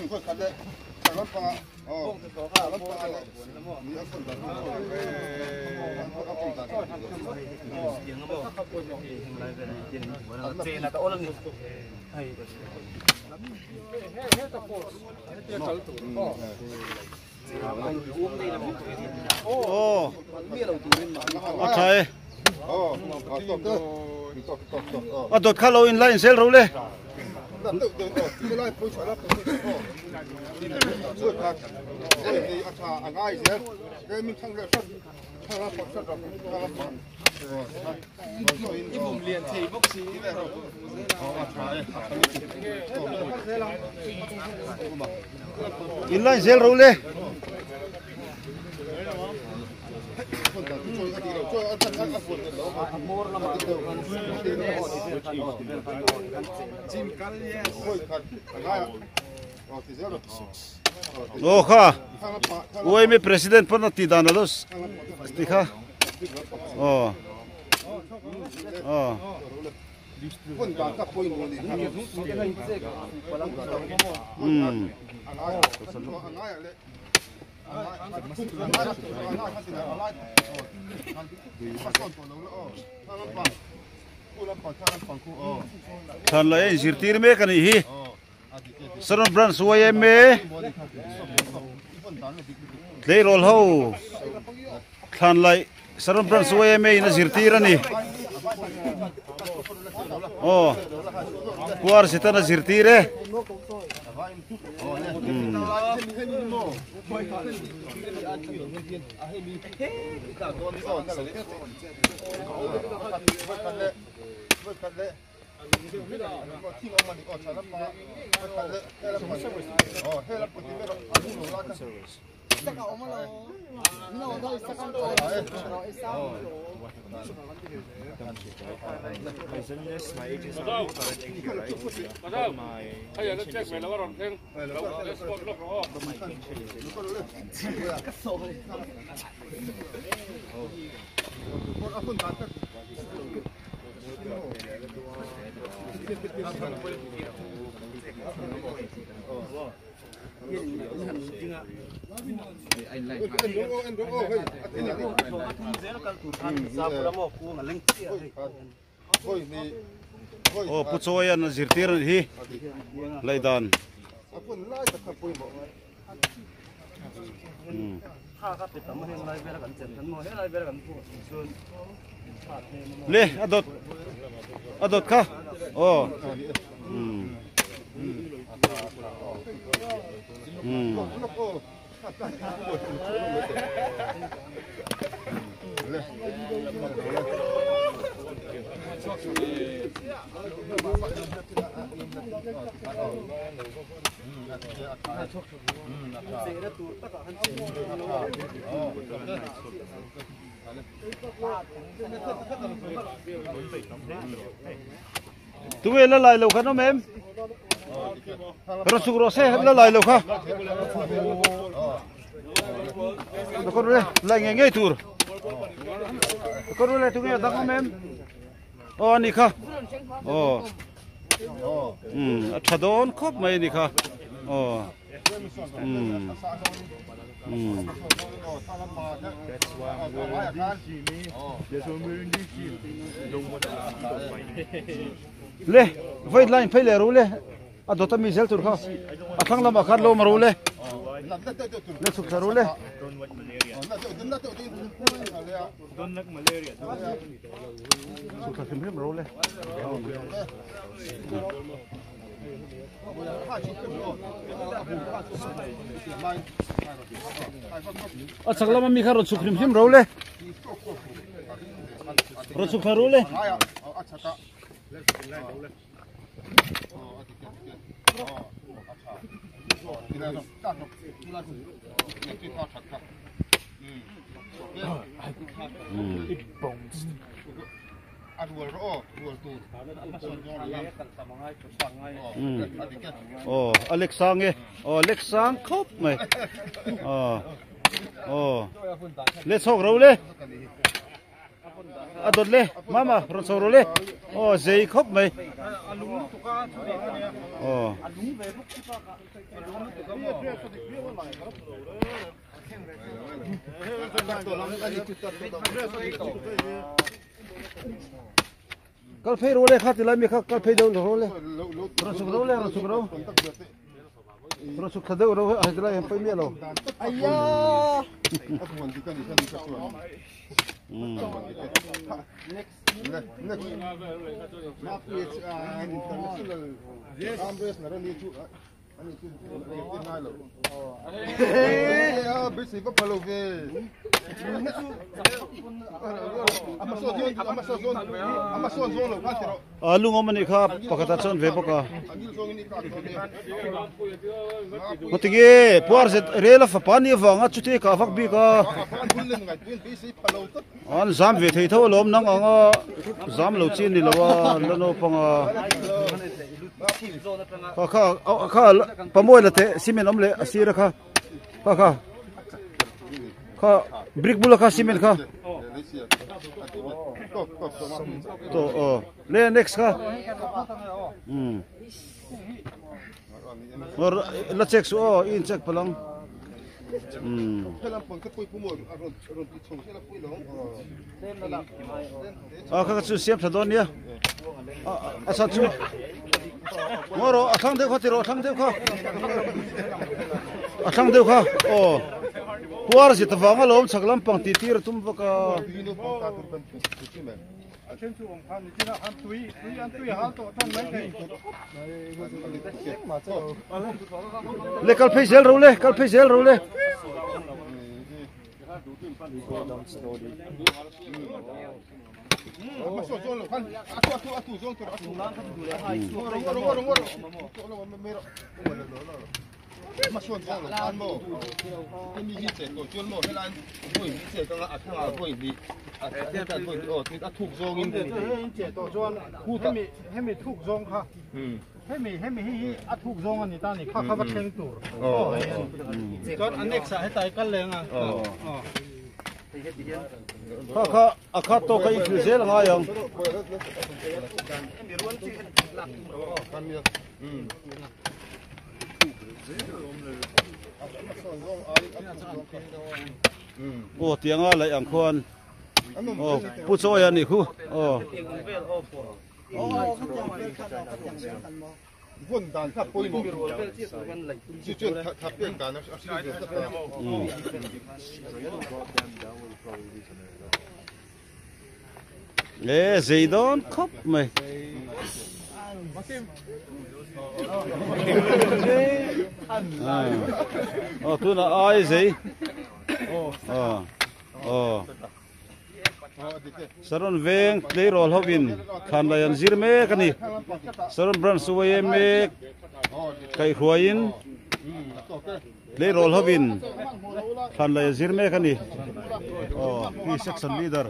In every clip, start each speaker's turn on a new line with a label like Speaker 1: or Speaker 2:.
Speaker 1: Aw a tha e a dawt kha lo in la in zel ro le. In line zel ro le. Aw kha UAMA president pawn a tih dan alo ti kha aw aw umm. Thlan leh a inzirtir mek a nih hi. Saron Branch yma tleirawl ho thlan laih Saron Branch yma in a zirtir a ni. Aw puar sitan a zirtir e. Aw Pu Chawian a zirtir a nih hi laihdan. Le a dawt a dawt kha aw um Tunge la lai lo khan awm em? Rawn chhuk rawh se la lai lo kha. Ka ru le lai ngei ngei tur. Ka ru le tunge dang awm em? Aw ani kha. Aw. Um a tha dawn khawp mai ani kha. Aw. Um. Um. Le voi line phei le ro le a dawt a mi zel tur kha a thlang lamah khan lo ma ro le le chhuk thla ro le chhuk thla hrim hrim ro le A chak lama mi kha rawn chhuk hrim hrim ro le. Rawn chhuk thla ro le. Aw a lek sang e aw a lek sang khawp mai aw aw le chhawk ro le a dawt le mama rawn chho ro le aw zei khawp mai aw. Kal phei rawh le kha ti lai mi kha kal phei deuh rawh le. Rawn chhuk rawh le rawn chhuk rawh. Rawn chhuk thla deuh rawh a heti lai hian pawi miah lo. A lungawm a nih kha pakhat ah chuan ve bawk a. Ngatinge puar zet rel a fapa ni avanga chuti kah vak bik a. An zam ve thei tho alawm nang ang a zam lo chi ni lo a la naupang a kha kha kha pamawi la teh cement awm leh a sir a kha kha kha kha brick bula kha cement kha to aw le next kha um la check su aw in check palang um A kha chu siam tha dawn nia a chan chu ngaw rawh a thlang deuh kha ti rawh a thlang deuh kha a thlang deuh kha aw puar zit avang alawm chhak lampang tih tir a tum vak a. Le kal phei zel ro le kal phei zel ro le.
Speaker 2: Hemi thuk zawng kha hemi hemi hi hi a thuk zawng a ni ta ni kha kha va thleng tur chuan a next ah hetai kal leng a
Speaker 1: kha kha a khat tawk a inthil zel a ngai ang. Aw tianga laih ang khuan aw pu chawi a nih khu aw. E zei dawn khawp mai. Aw tunah ai zei. Aw aw. Saron veng tleirawl hovin thlanlai an zir mek a ni. Saron branch YMA kaihhruaiin tleirawl hovin thlanlai an zir mek a ni. Aw hi section leader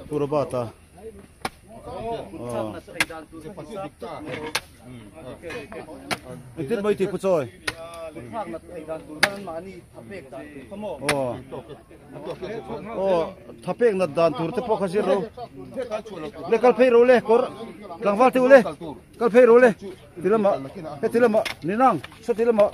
Speaker 1: Pu Robert-a. Aw. Engtin mai tih Pu Chawi? Aw. Aw, thapek nat dan tur te pawh kha zir ro. Le kal phei ro le kawr tlangval te u le. Kal phei ro le. Ti lamah heti lamah ni nang sawti lamah.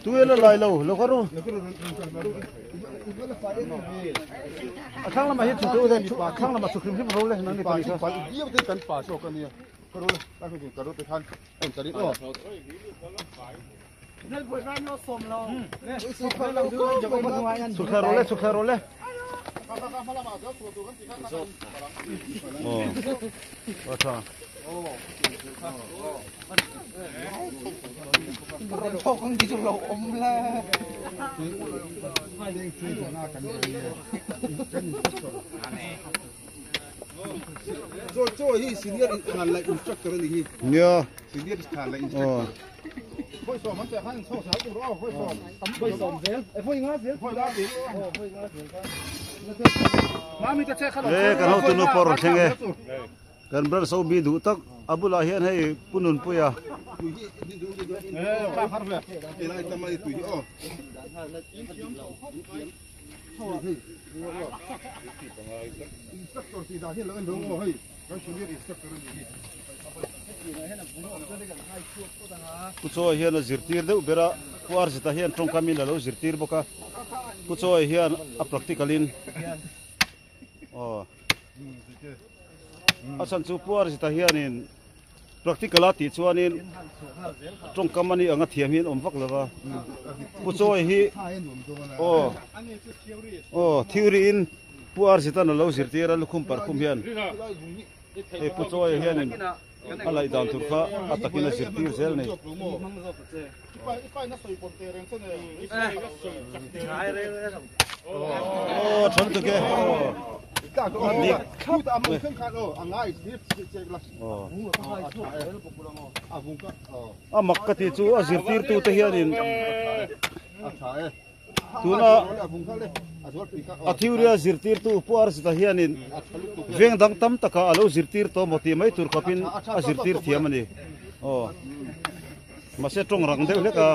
Speaker 1: Tui la lai lo lo kha ru a thlang lamah hi chhuk ru le a thlang lamah chhuk hrim hrim ro le nang ni pali kha chhuk thla ro le chhuk thla ro le aw a tha Nia. Aw. E kan hotunu pawh rawn thleng e kan brother so bi duh tak a bulah hian hei pu Nunpuia Pu Chawi hian a zirtir deuh ber a, Pu Arzita hian tawngkam in a lo zirtir bawk a, Pu Chawi hian a practical in aw a chhan chu Pu Arzita hianin practical a tih chuanin tawngkam a nih anga thiam hi an awm vak lo va, Pu Chawi hi aw aw theory in Pu Arzita'n a lo zirtir a lukhum parkhum hian hei Pu Chawi hianin a laih dan tur kha a takin a zirtir zel a ni. Aw tha lutuk e aw dik thlap mai a mak ka tih chu a zirtirtu te hianin Tuna a theory a zirtirtu Pu Arzita hianin veng dang tam takah a lo zirtir tawh maw tih mai tur khawpin a zirtir thiam a ni. Aw. Mahse tawng rang deuh hlek a.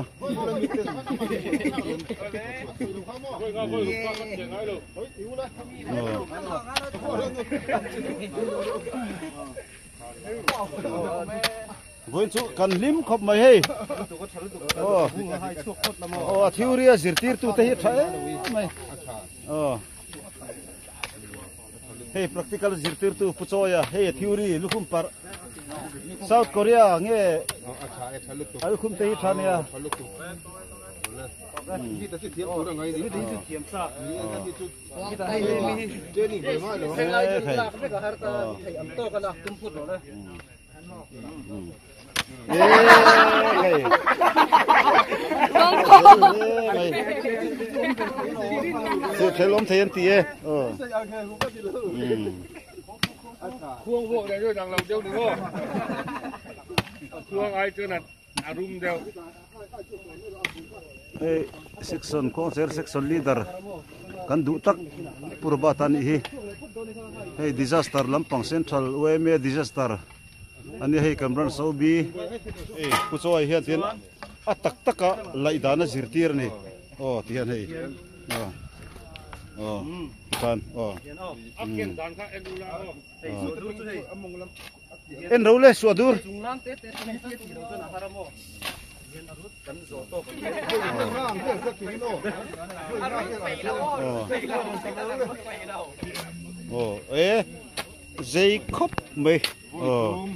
Speaker 1: Vawiin chu kan hlim khawp mai hei. Aw. Aw a theory a zirtirtu te hi tha em mai. Aw. Hei practical zirtirtu Pu Chawia hei a theory lukhum parh South Korea nge a lukhum te hi tha nia. Thel awm thei an ti e.
Speaker 3: Khuang vuak deuh deuh dang lo deuh ni maw? Khuang ai chuan a rum deuh.
Speaker 1: Hei section kawngcher section leader kan duh tak Purbat a nih hi. Hei disaster lampang central yma disaster a nia hei kan branch OB hei Pu Chawi hian tin a tak taka laih dan a zirtir a ni. Aw ti hian hei aw aw tikhan aw. En ro le suah dur. Aw e zei khawp mai aw.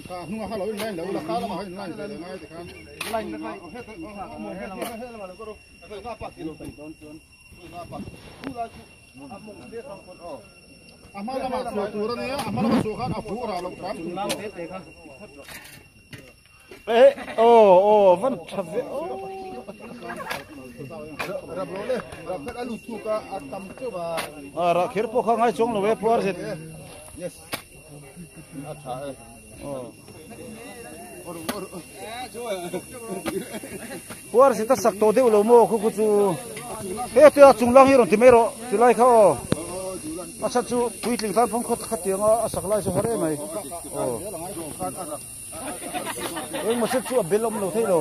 Speaker 1: Eh aw aw van tha ve aw. A rah kher pawh kha ngai chuang lo e puar zet. Puar zet a sak tawh deuh lo maw khu khu chu. He tia chung lang hi rawn ti mai rawh ti lai kha aw. A chhan chu puitling tan pawn khaw khat tianga a sak lai chu har em mai. Aw. Engmaw set chu a bel awm lo thei lo.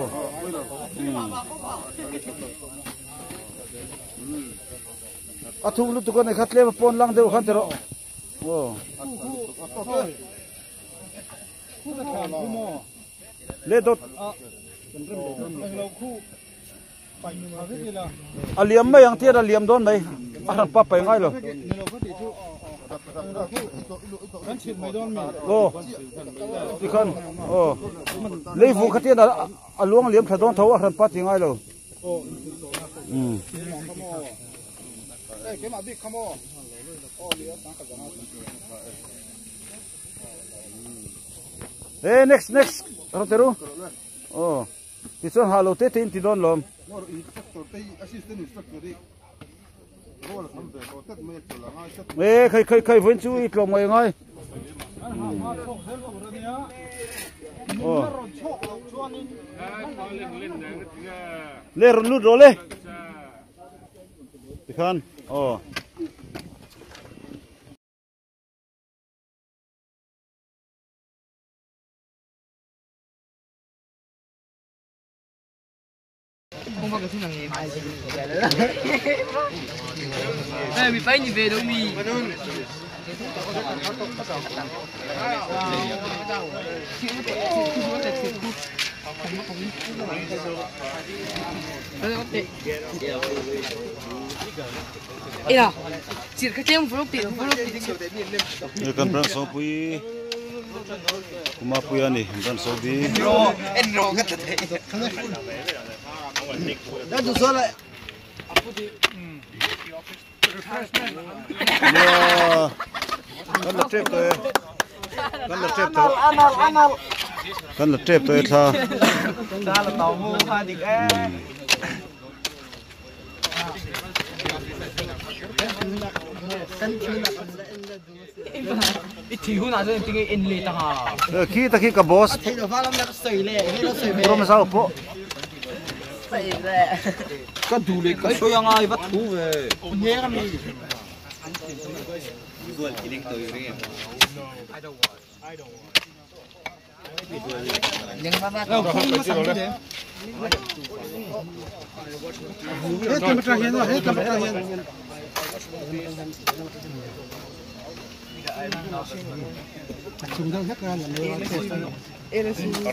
Speaker 1: A thuk lutuk a nei kha tlem a pawn lang deuh khan ti rawh. Aw. Le dawt. A liam mai ang tian a liam dawn mai. A hran pa pai ngai lo. Aw. Tikhan. Aw. Lei vu kha tian a luang liam thla dawn tho a hran pa ti ngai lo. Um. E next next Roteru. Aw. Tichuan ha lo te te in ti dawn lawm. E khai khai khai vawiin chu i tlawm ngai ngai. Aw. Le rawn lut rawh le. Tikhan aw. Kan branch sawpui Kumapuia a ni branch sawpi. Nia kan la tep tawh e kan la tep tawh kan la tep tawh e thla. Khi ta khi ka boss rawm zau pawh
Speaker 4: ka duh leh ka sawi anga i va thu ve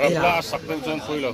Speaker 3: Ramla a sak deuh chuan khawi lo.